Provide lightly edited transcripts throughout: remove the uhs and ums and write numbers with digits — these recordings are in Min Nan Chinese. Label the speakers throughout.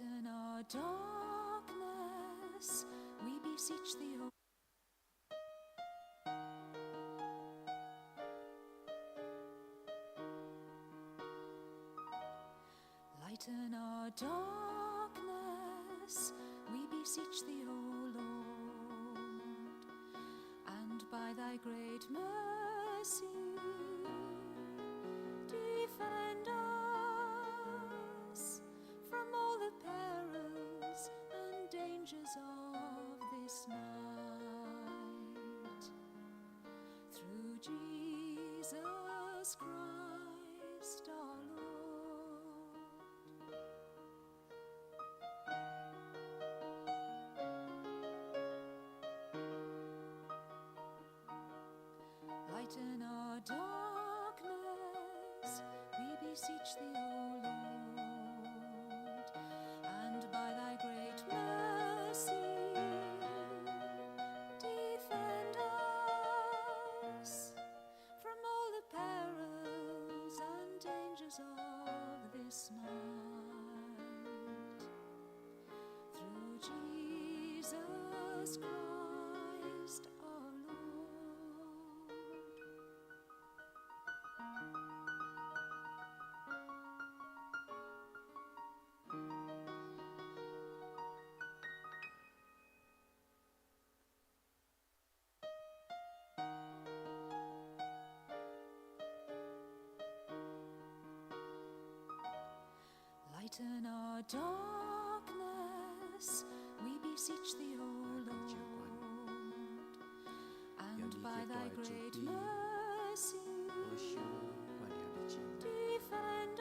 Speaker 1: Lighten our darkness, we beseech thee, O. Lighten our darkness, we beseech thee, O Lord, and by thy great mercy defend us from all the perils and dangers of this night. Through Jesus Christ our Lord. Lighten our darkness, we beseech thee, O Lord, and by thy great mercy defend us from all the perils and dangers of this night. Through Jesus Christ our Lord. Lighten our darkness, we beseech thee, O Lord, and by thy great mercy
Speaker 2: 保守阮遐日子，
Speaker 1: defend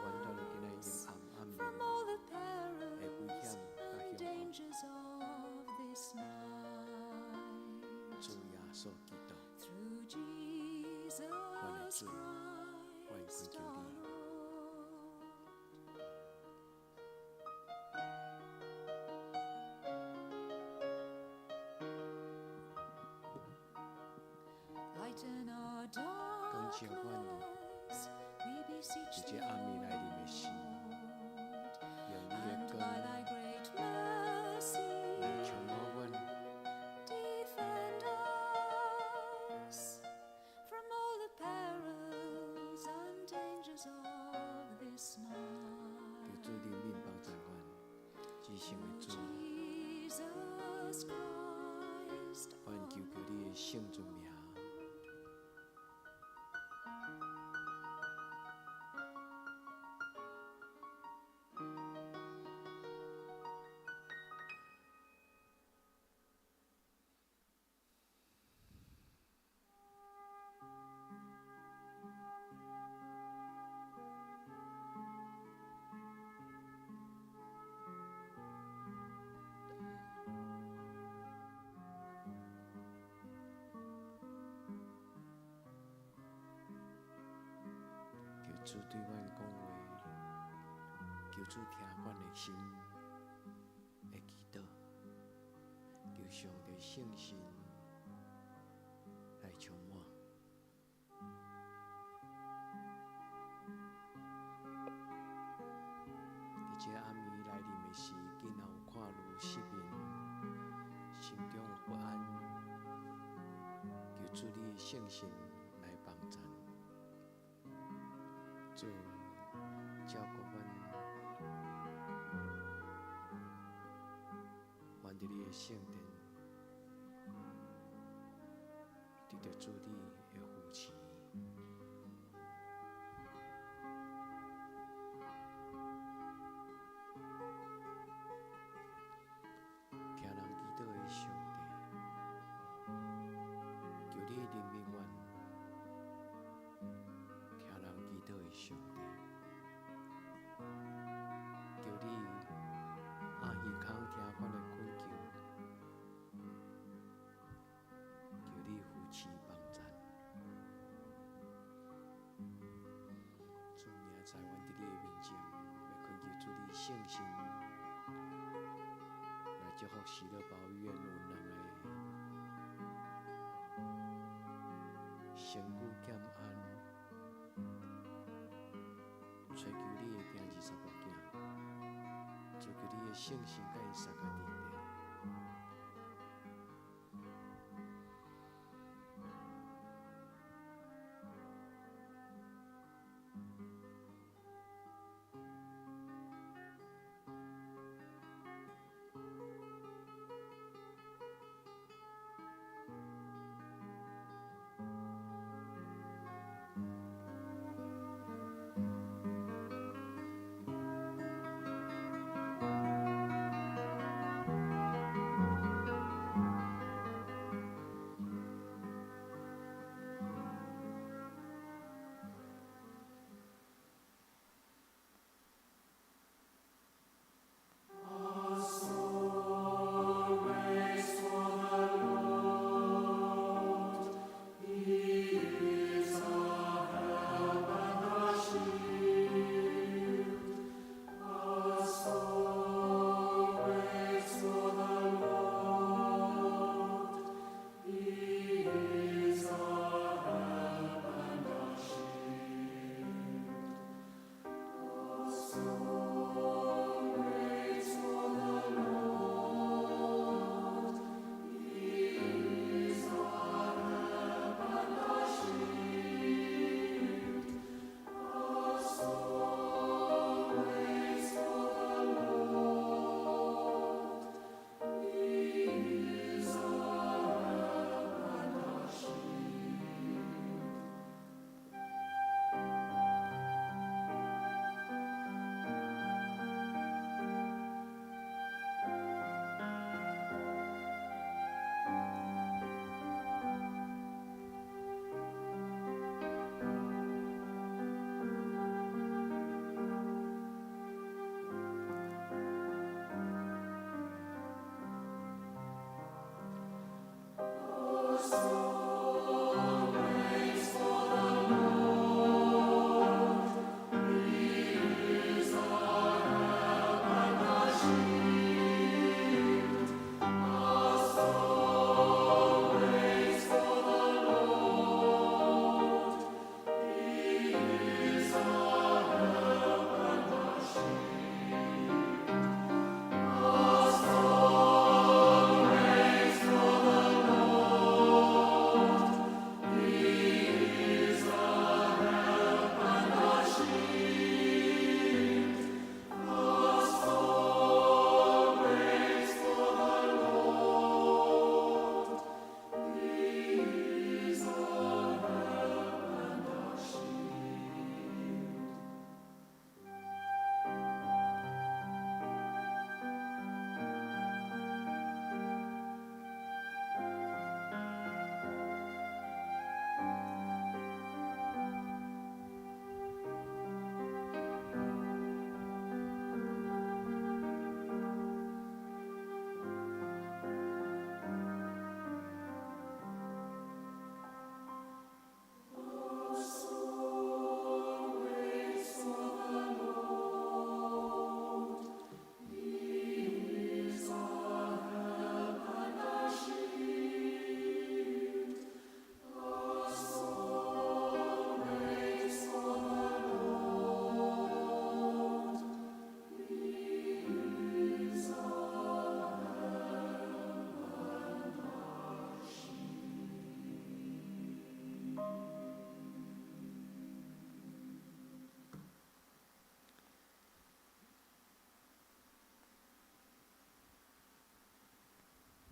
Speaker 2: 阮到你今仔日
Speaker 1: us
Speaker 2: 暗暗
Speaker 1: from
Speaker 2: 的
Speaker 1: all the
Speaker 2: 的
Speaker 1: perils
Speaker 2: 危险甲
Speaker 1: and
Speaker 2: 凶
Speaker 1: dangers of this night.
Speaker 2: 主耶穌基督，
Speaker 1: Through Jesus
Speaker 2: 主，阮
Speaker 1: Christ
Speaker 2: 懇求
Speaker 1: our
Speaker 2: 你。
Speaker 1: Lord. Lighten our
Speaker 2: 感謝阮
Speaker 1: darkness, we beseech
Speaker 2: 佇
Speaker 1: thee,
Speaker 2: 這暗暝來臨的時，
Speaker 1: O Lord,
Speaker 2: 用你的
Speaker 1: and
Speaker 2: 光
Speaker 1: by thy great mercy
Speaker 2: 來充滿阮，
Speaker 1: defend us from all the perils and dangers of this
Speaker 2: 求
Speaker 1: night.
Speaker 2: 主憐憫幫助阮，至聖的
Speaker 1: Through
Speaker 2: 主，
Speaker 1: Jesus Christ
Speaker 2: 阮
Speaker 1: our
Speaker 2: 求求你的聖尊名。求主對阮講話，求主聽阮的心的祈禱，求上帝聖神來充滿。佇這暗暝來臨的時，囝若有看路失明，心中有不安，求主你的聖神來幫贊。主照顧阮，阮佇你的聖殿，得著主你的扶持。聽人祈禱的上帝，求你憐憫阮。聽人祈禱的上帝，求你阿耳孔聽阮的懇求，求你扶持幫贊。主明仔載阮佇你的面前，欲懇求主你聖神來祝福喜樂堡醫院有兩个身軀減安，揣求你的囝二十五囝。聖神佮𪜶相佮佇咧。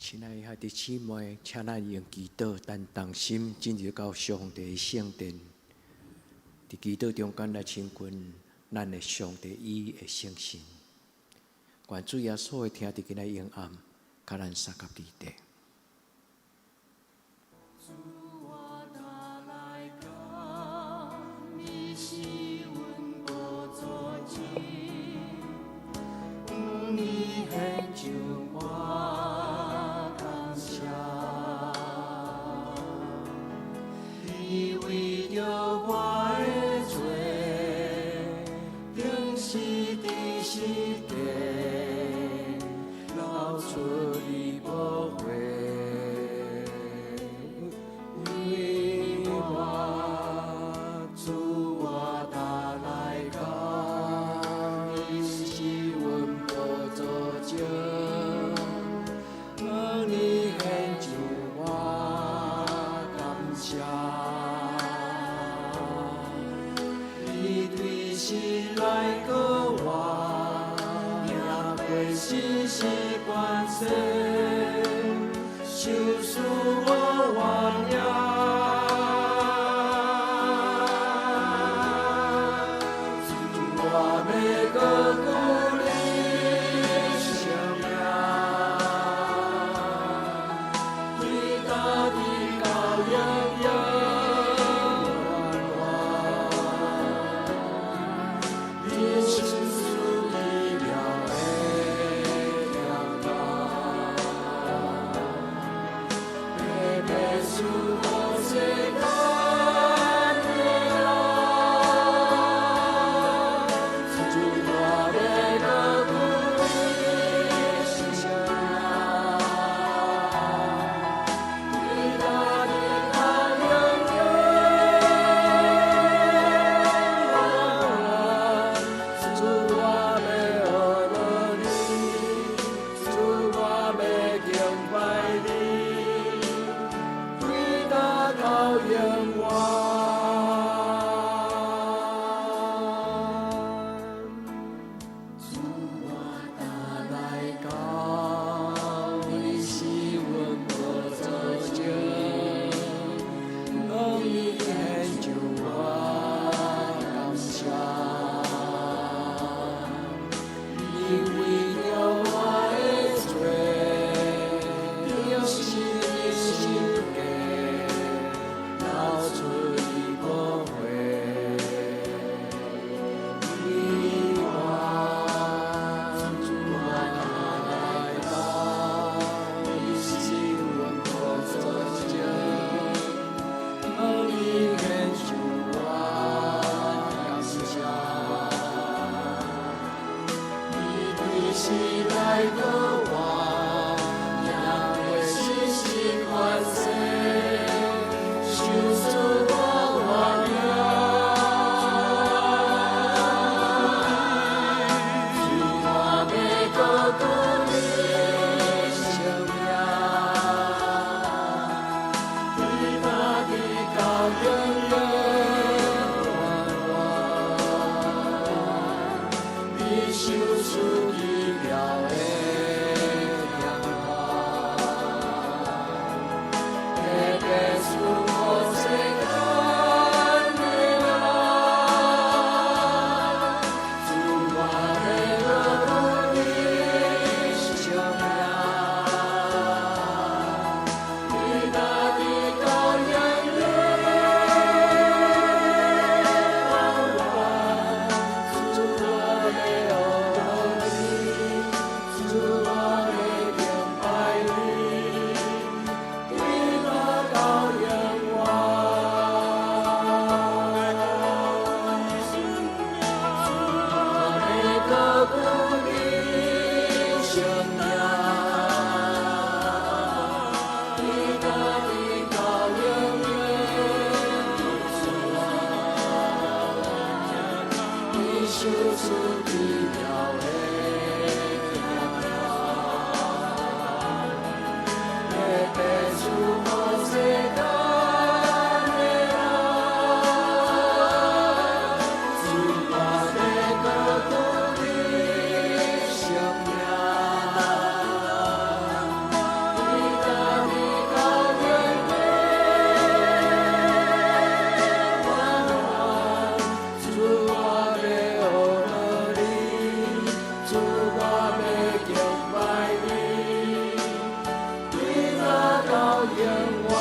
Speaker 2: 親愛的兄弟姊妹，請咱用祈禱，咱同心進入到上帝的聖殿，佇祈禱中間來親近咱的上帝，伊的聖神。願主耶穌會聽佇今仔昏暗，佮咱相佮佇咧。
Speaker 1: 主啊，大來到，你是阮寶座前，你獻上我感謝。你為著我的罪，釘死佇十架，流出你寶血。為我，主啊，大來到，你是阮寶座前，
Speaker 2: 洗，受赐我活命。主，我欲阁久你圣名，对今直到永永远远。你赐奇妙的疼痛，白白赐予世间的人。主，我欲阁久你圣名，对今直到永永远远。主，我欲学落你，主，我欲敬拜你，对今到永远。主，我今来到，你是阮无做证，当你献上我感谢。你为著我的罪，钉死十架，流出你宝血。永远，主，我今来到，你是阮无做证，当你献上我感谢。你对死来过活，也会时时反省，受赐我活命。主，我欲阁久你圣名，对今直到永永远远。你受赐奇妙的疼痛，白白赐予世间的人。主，我欲阁久你圣名，对今直到永永远。主，我欲学落你，主，我欲敬拜你，对今到永远。主，我欲阁久你圣名，对今直到永永远。你受赐奇妙的疼痛，白白赐予世间的人。主，我欲阁久你圣名，对今直到永永远。主，我欲学落你，主，我欲敬拜你，对今到永远。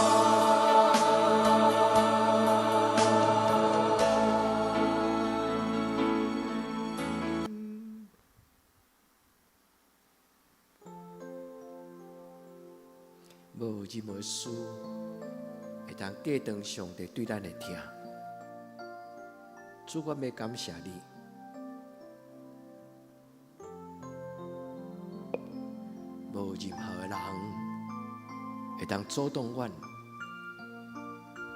Speaker 2: 无任何事会当隔断上帝对咱的疼。主，我欲感谢你。无任何的人会当阻挡阮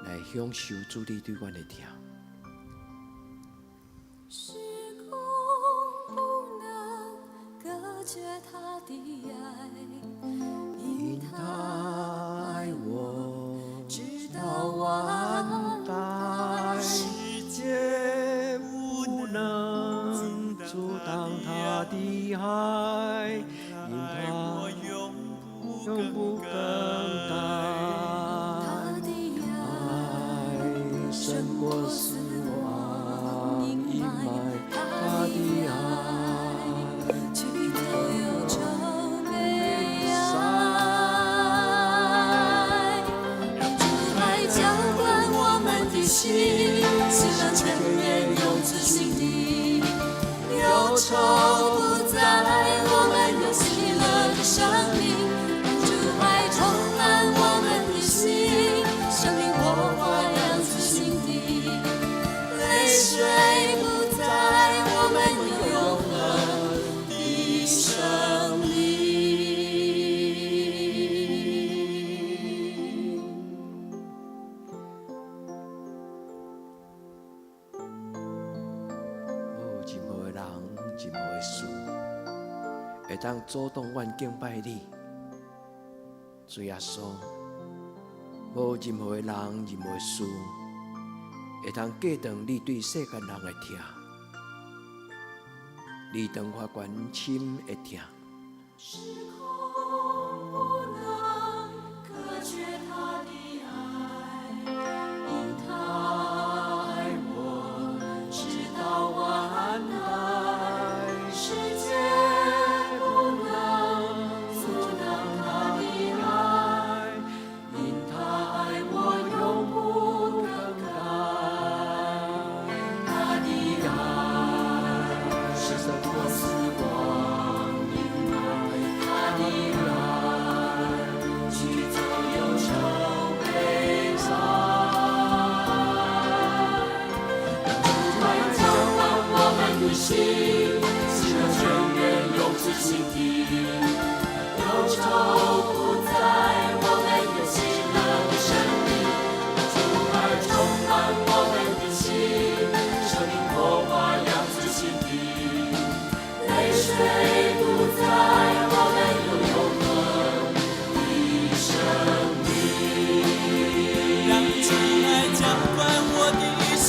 Speaker 2: 来享受主你对阮的疼。
Speaker 1: 时空不能隔絕他的愛，因
Speaker 2: 因
Speaker 1: 他
Speaker 2: 他愛我，
Speaker 1: 直
Speaker 2: 到
Speaker 1: 到
Speaker 2: 萬
Speaker 1: 萬
Speaker 2: 代。
Speaker 1: 代。
Speaker 3: 世界無能
Speaker 2: 阻擋他的愛，因
Speaker 3: 愛
Speaker 2: 他
Speaker 3: 我永過死亡陰霾，他的愛
Speaker 1: 驅走憂愁悲哀。讓主愛澆灌我們的心，喜樂泉源湧自心底，憂愁不再，我們有喜樂的生命。讓主愛充滿我們的心，生命火花亮自心底，淚水不再，我們有永恆的生命。
Speaker 2: 無任何的人，任何的事，會當阻擋阮敬拜你，主耶穌。無任何的人，任何的事，會當隔斷你對世間人的疼。你當法官深的疼。
Speaker 1: 時空不能隔絕他的愛，因他愛我，直到萬代。世界不能阻擋他的愛，因他愛我永不更改。他的愛是勝過死亡陰霾，他的愛驅走憂愁悲傷。讓主愛澆灌我們的心，喜樂泉源湧自心底，憂愁不再，我們有喜樂的生命。讓主愛充滿我們的心，生命火花亮自心底，淚水不再，我們有永恆的生命。
Speaker 3: 讓主愛澆灌我的心，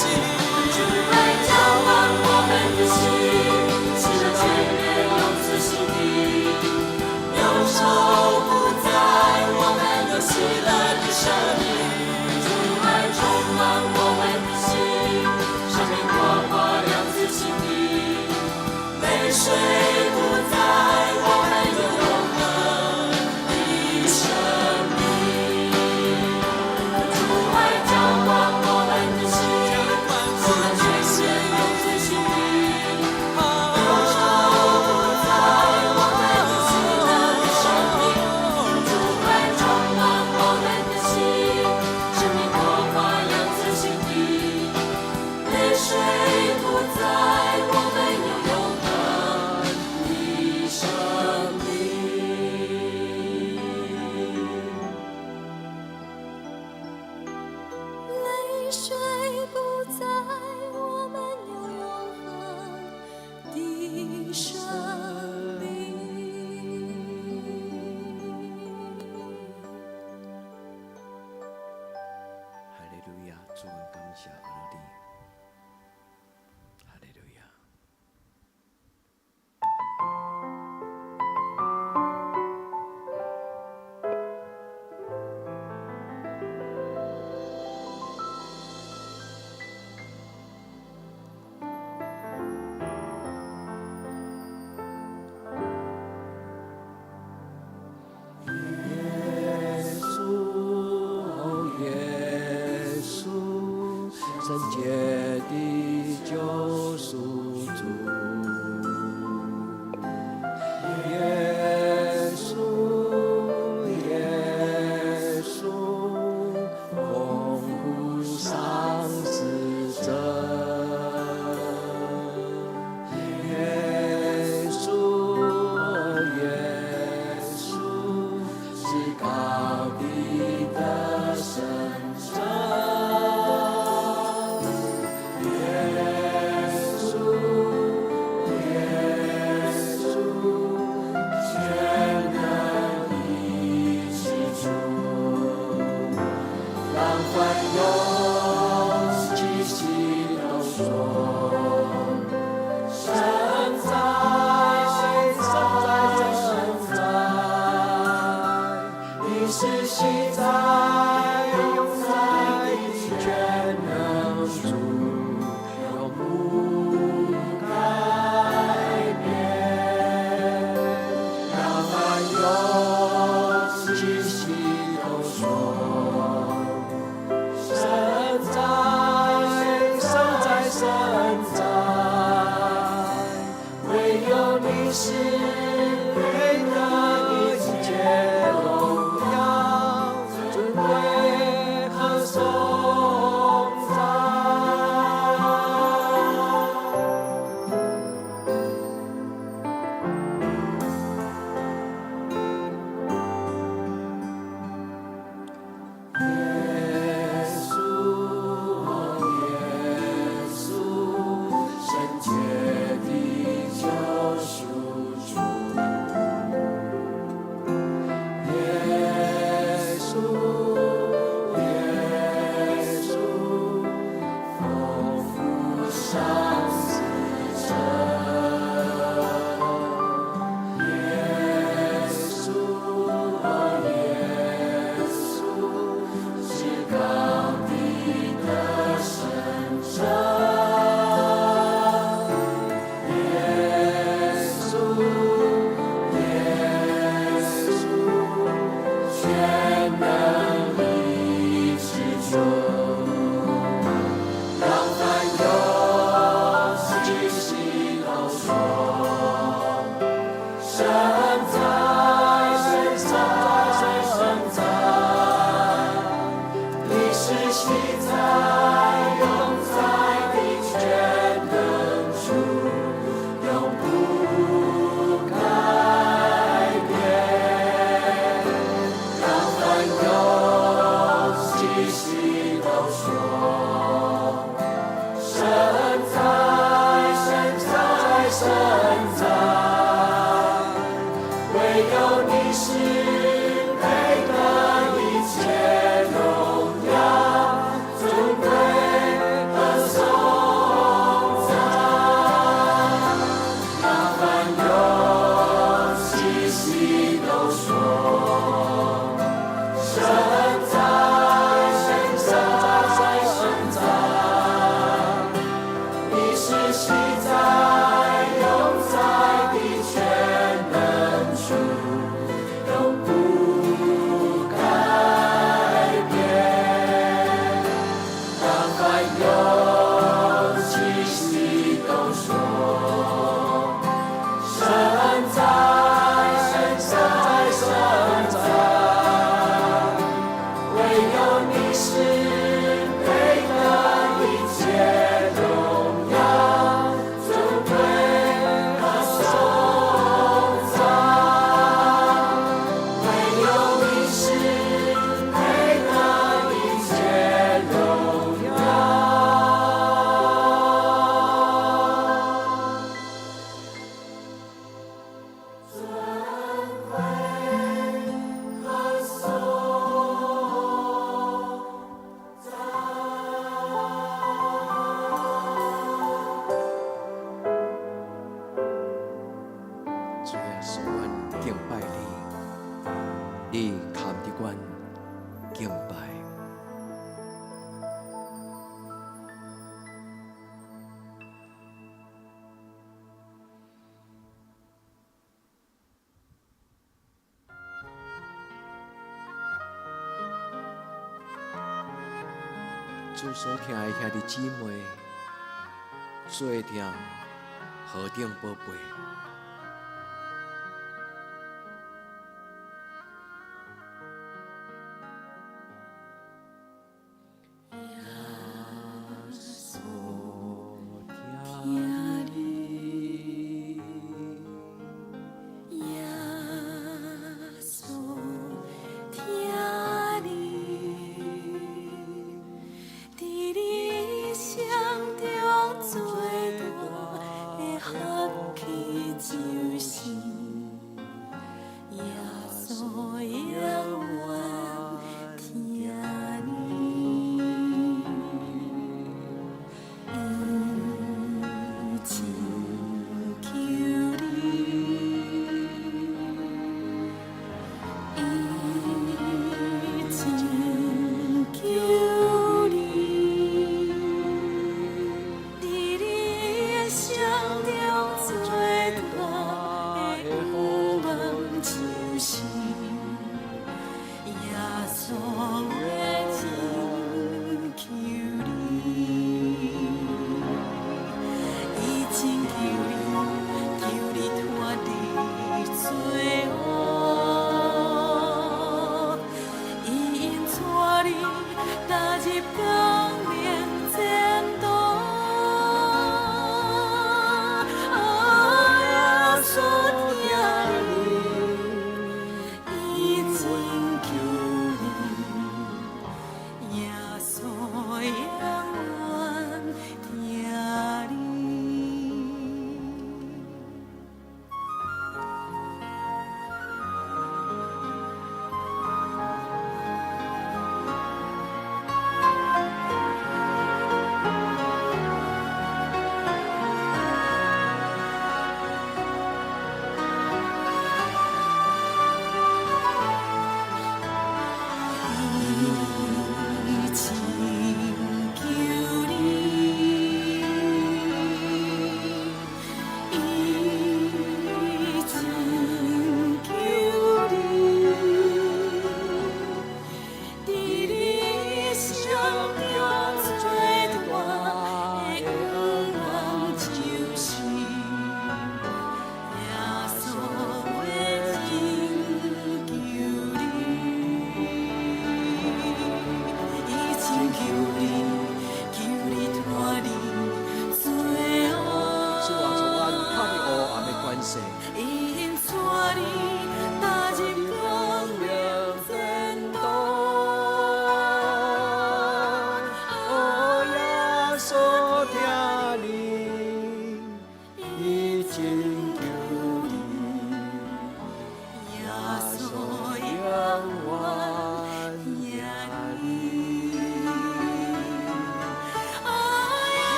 Speaker 1: 主愛澆灌我們的心，喜樂泉源湧自心底，憂愁不再，我們有喜樂的生命。主愛充滿我們的心，生命火花亮自心底，淚水不再，我們有永恆的生命。主愛澆灌我們的心，喜樂泉源湧自心底，憂愁不再，我們有喜樂的生命。主愛充滿我們的心，生命火花亮自心底，淚水不再，我們有永恆的生命。淚水不再，我們有永恆的生命。
Speaker 2: 哈利路亞，主，阮感謝阿你。哈利路亞。耶穌，耶穌，聖潔的救贖主。耶穌，耶穌，豐富賞賜者。耶穌，耶穌，是高地的聖者。耶穌，
Speaker 3: 是配得一切榮耀、尊貴和頌讚。耶穌，耶穌，聖潔的救贖主。耶穌，耶穌，豐富賞賜者。耶穌，耶穌，至高的得勝者。耶穌，耶穌，全能醫治主，讓凡有氣息都說，神在，神在，神在，你是昔在永在的全能主，永不改變。讓凡有氣息都說，神在，神在，神在，唯有你是配得一切榮耀、尊貴和頌讚。讓凡有氣息都說，神在，神在，神在，你是昔在永在的全能主，永不改變。讓凡有氣息都說，神在，神在，神在，唯有你是配得一切榮耀、尊貴和頌讚。唯有你是配得一切榮耀。尊貴和頌讚。
Speaker 2: 主耶穌，阮敬拜你，你堪得阮敬拜。主所疼的兄弟姊妹，做疼何等寶貝。耶穌疼你，
Speaker 1: 耶穌疼你，佇你一生中最大的福氣。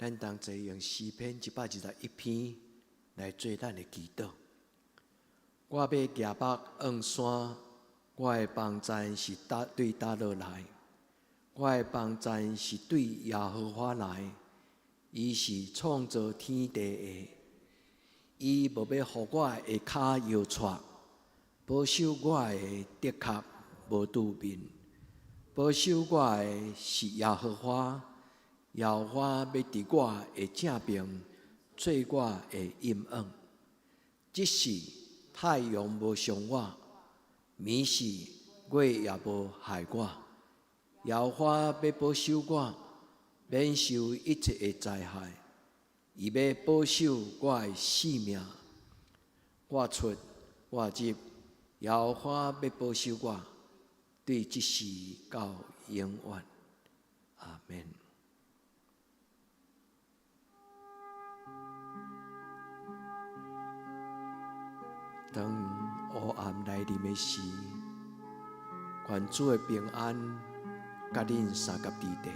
Speaker 2: 咱同齊用詩篇121篇來做咱的祈禱。我欲舉目向山，我的幫贊是對佗落來？我的幫贊是對耶和華來，伊是創造天地的，伊無欲予我的跤搖掣，保守我的的確無拄面。保守我的是耶和華，耶和華欲佇我的正爿做我的蔭掩。即使太陽無傷我，暝時月也無害我。耶和華欲保守我，免受一切的災害。伊欲保守我的性命。我出我入，耶和華欲保守我，對這時到永遠。阿門。當黑暗來臨的時，願主的平安佮恁相佮佇地。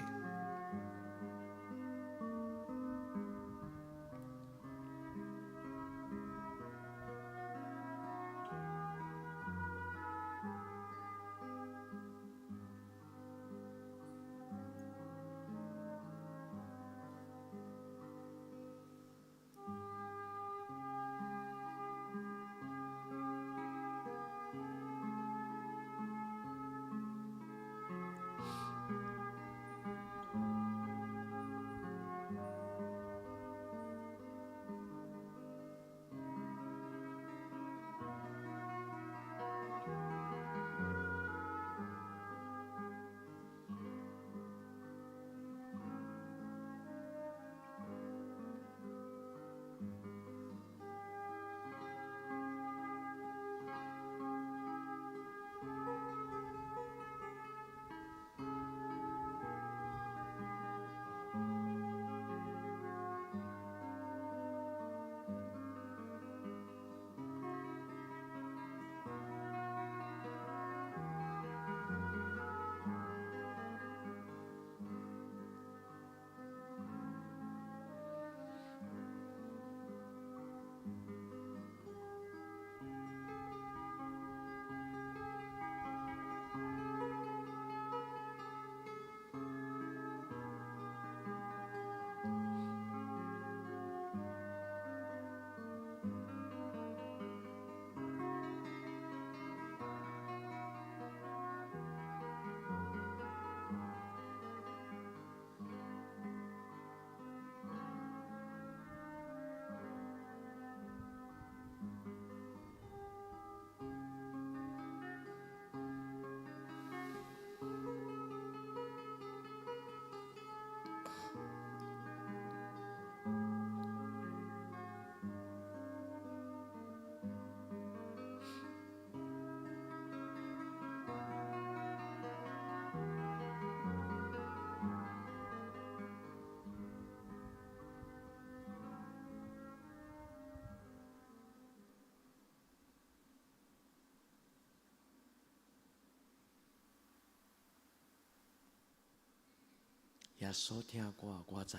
Speaker 2: 耶穌疼我，我知。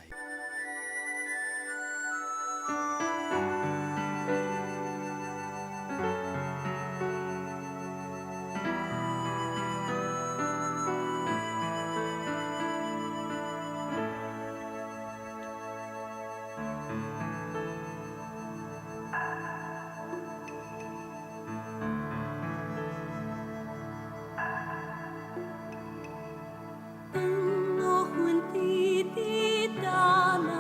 Speaker 1: 當烏雲直直打來，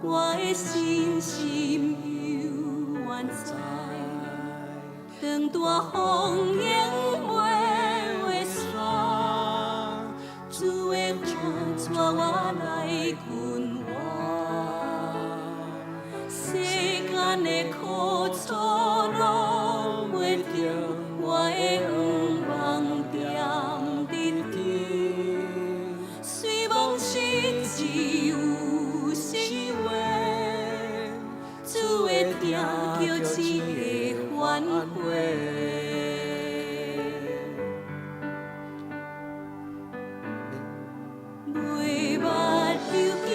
Speaker 1: 我的信心猶原在。當大風湧袂散，主的話帶我來困活。世間的苦楚攏袂停，我的向望踮佇頂。雖罔是只有是話，主的疼叫一个反悔。袂捌又叫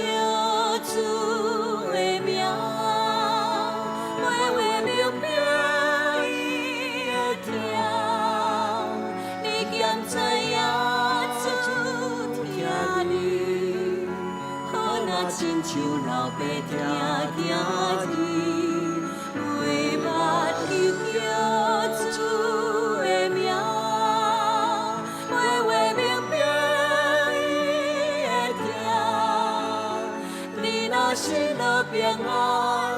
Speaker 1: 像老爸疼囝兒，袂捌求叫主的名，話話明白伊會聽。你若失落平安，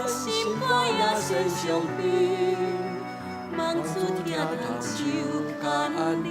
Speaker 1: 心肝也先傷悲，望主疼痛手牽你。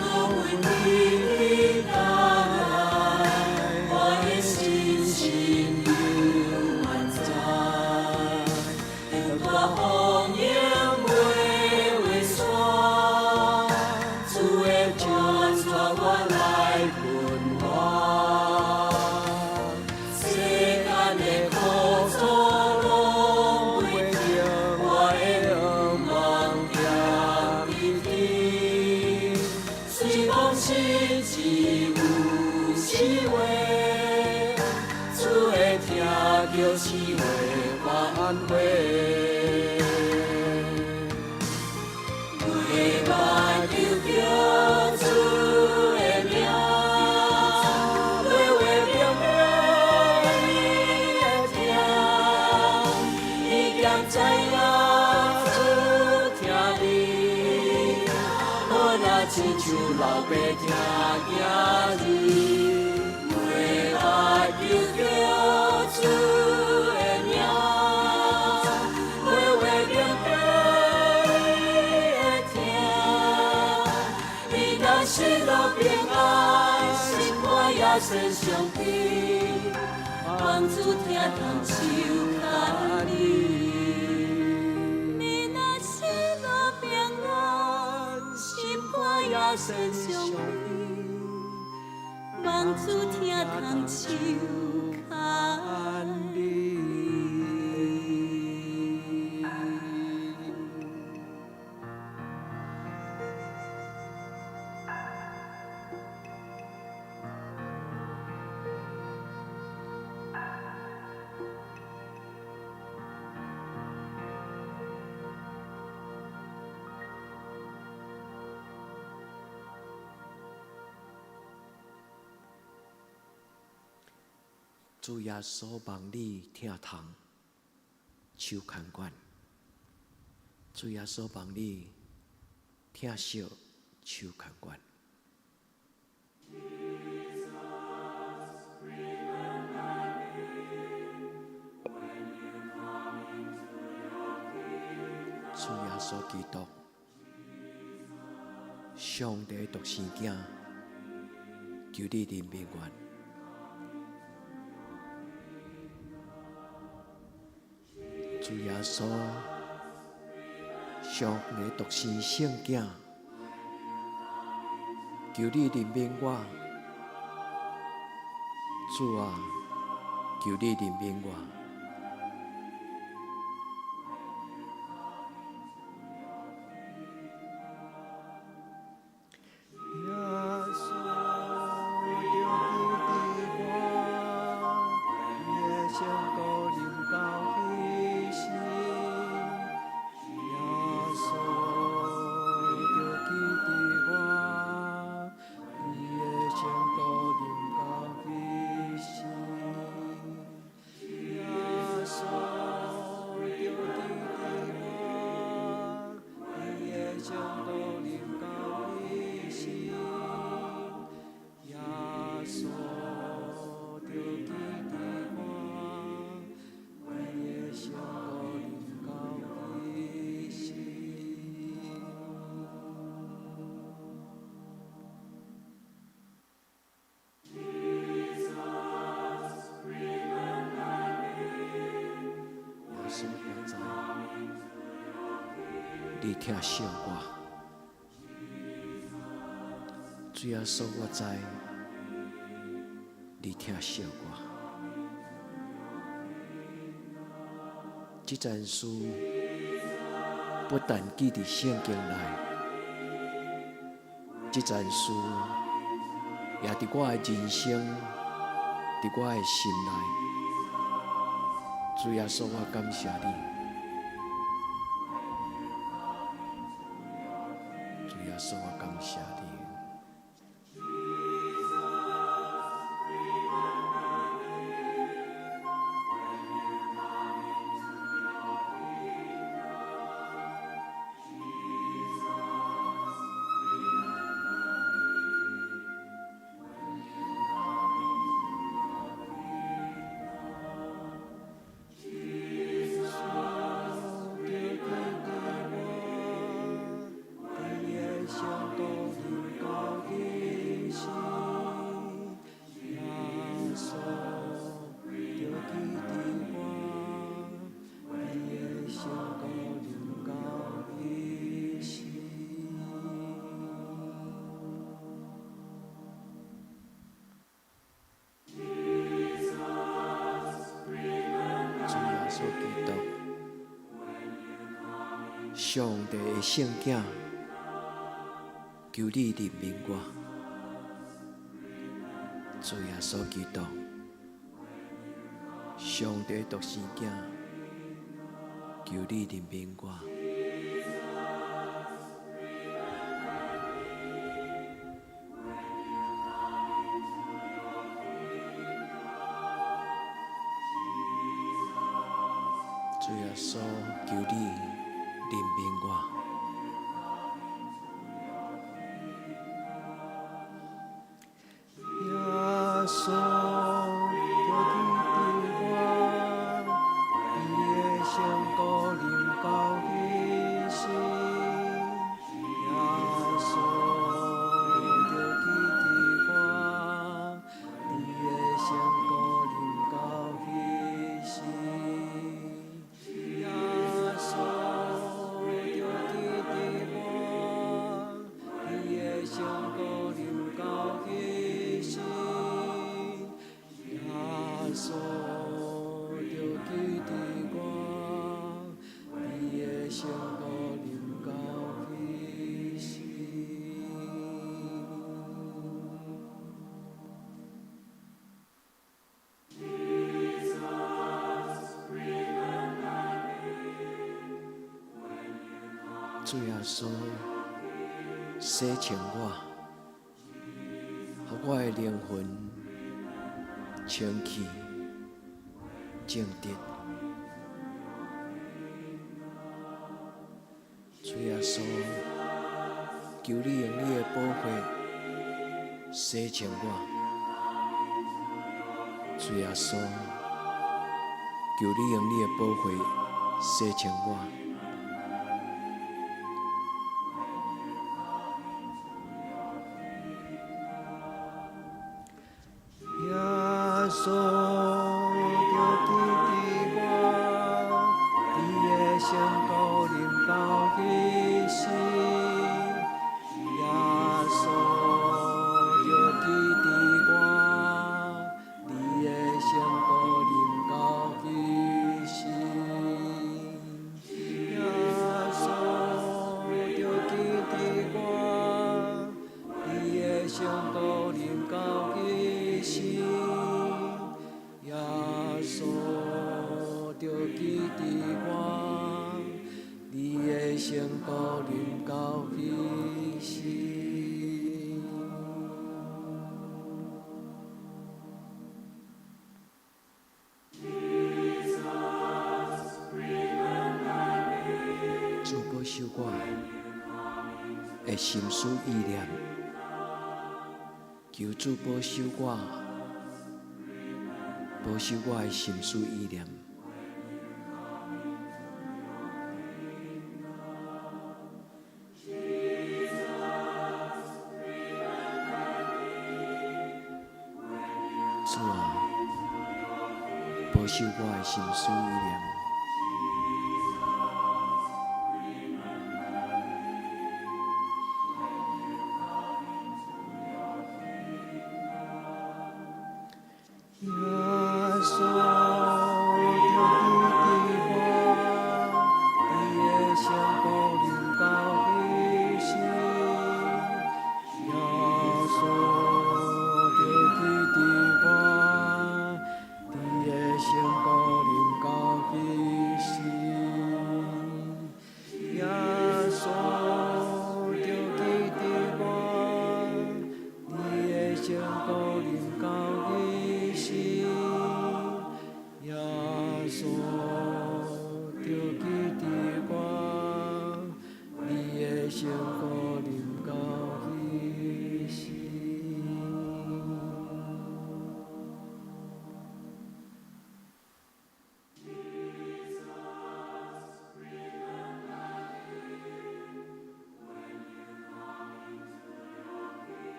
Speaker 1: 我阮伫等待，我的信心犹原在，长大风涌袂会散，主的恩带我来奔活。世间的苦楚拢袂停，我的愿望行直直。虽讲心只有死话，主的疼叫死话挽回。袂捌求叫主的名，话话明明伊会听，伊兼知影主疼你，好若亲像老爸疼囝兒，袂捌求叫主的名，話話明明伊会聽。你若失落平安，心肝也先傷悲，望主疼痛手牽你。你若失落平安，心肝也先傷悲，望主疼痛手牽你。
Speaker 2: 主耶穌望你疼痛，手牽阮；主耶穌望你疼惜，手牽阮。主耶穌基督，上帝獨生囝，求你憐憫阮。主耶穌，上帝獨生聖囝，求你憐憫我。主啊，求你憐憫我。
Speaker 3: 耶穌著記得我，伊的聖膏臨到彼時。耶穌著記得我，伊的聖膏臨到彼時。耶穌著記得我，伊的聖膏臨到彼時。耶穌著記得我，伊的聖膏臨到彼時。
Speaker 2: 耶穌，我知你疼惜我。主耶穌，我知你疼惜我。這件事不但記佇聖經內，這件事也佇我的人生，佇我的心內。主耶穌，我感謝你。主耶穌，我感謝你。主耶穌基督，上帝的聖子，求你憐憫我。主耶穌基督，上帝的獨生子，求你憐憫我。主耶穌，求你憐憫我。
Speaker 3: 耶穌，著記得我，你的聖膏臨到彼時。耶穌，著記得我，你的聖膏臨到彼時。耶穌，著記得我，你的聖膏臨到彼時。耶穌，著記得我，你的聖膏臨到彼時。
Speaker 2: 主耶穌，洗淨我，予我的靈魂清氣正直。主耶穌，求你用你的寶血洗淨我。主耶穌，求你用你的寶血洗淨我。
Speaker 3: 耶穌，著記得我，你的聖膏臨到彼時。耶穌，著記得我，你的聖膏臨到彼時。耶穌，著記得我，你的聖膏臨到彼時。耶穌，著記得我，你的聖膏臨到彼時。
Speaker 2: 主保守我的心思意念，求主保守我，保守我的心思意念。主啊，保守我的心思意念。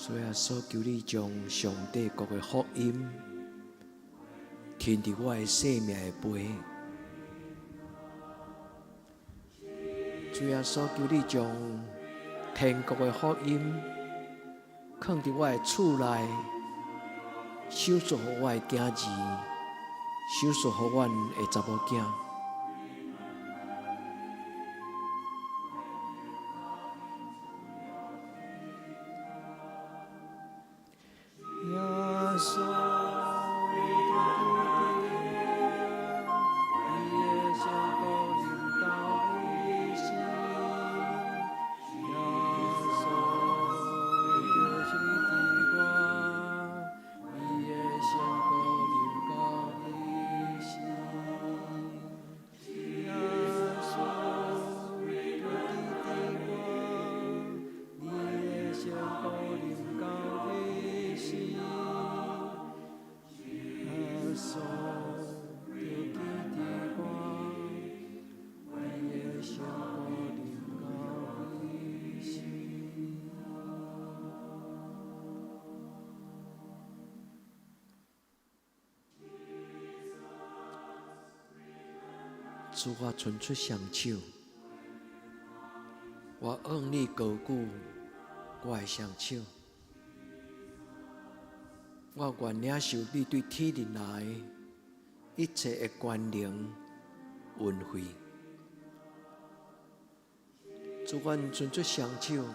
Speaker 2: 主耶穌，求你將上帝國的福音添佇我的生命的背。主耶穌，求你將天國的福音囥佇我的厝內，賞賜予我的囝兒，賞賜予阮的查某囝。
Speaker 3: 耶穌就記得我，伊的聖膏臨到彼時。耶穌就記得我，伊的聖膏臨到彼時。耶穌就記得我，伊的聖膏臨到彼時。耶穌就記得我，伊的聖膏臨到彼時。
Speaker 2: 主，我伸出雙手，我向你高舉我的雙手，我願領受你對天頂來一切的權能恩惠。主，阮伸出雙手，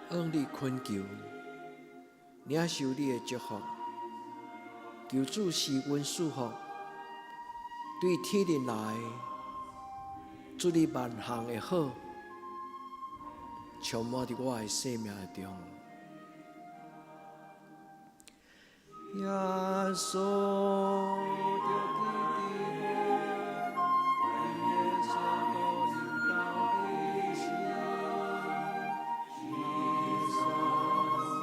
Speaker 2: 向你懇求，領受你的祝福，求主賜阮賜福，對天頂來，祝你萬項的好，充滿佇我的生命中。
Speaker 3: 耶穌就記得我，伊的聖膏臨到彼時。耶穌就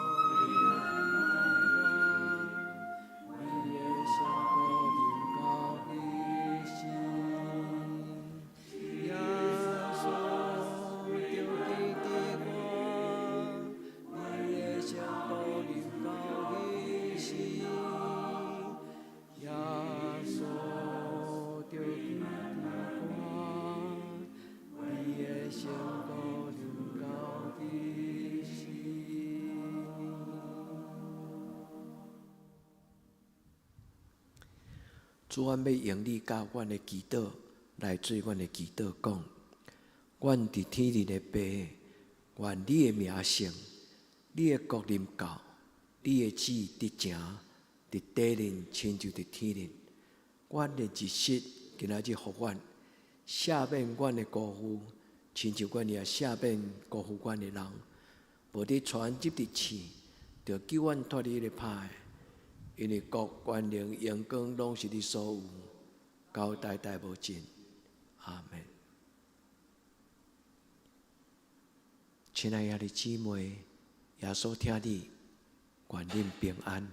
Speaker 3: 記得我，伊的聖膏臨到彼時。耶穌就記得我，伊的聖膏臨到彼時。耶穌就記得我，伊的聖膏臨到彼時。
Speaker 2: 主，阮欲用你教阮的祈禱來做阮的祈禱，講：阮佇天頂的父，願你的名聖，你的國臨到，你的旨意得成，佇地面親像佇天頂。阮的日食今仔日予阮，赦免阮的辜負，親像阮也赦免辜負阮的人。無得帶阮入佇試，著救阮脫離彼个歹的。因為國、權能、榮光，攏是你所有，到代代無盡。阿們。親愛的兄弟姊妹，耶穌疼你，願恁平安。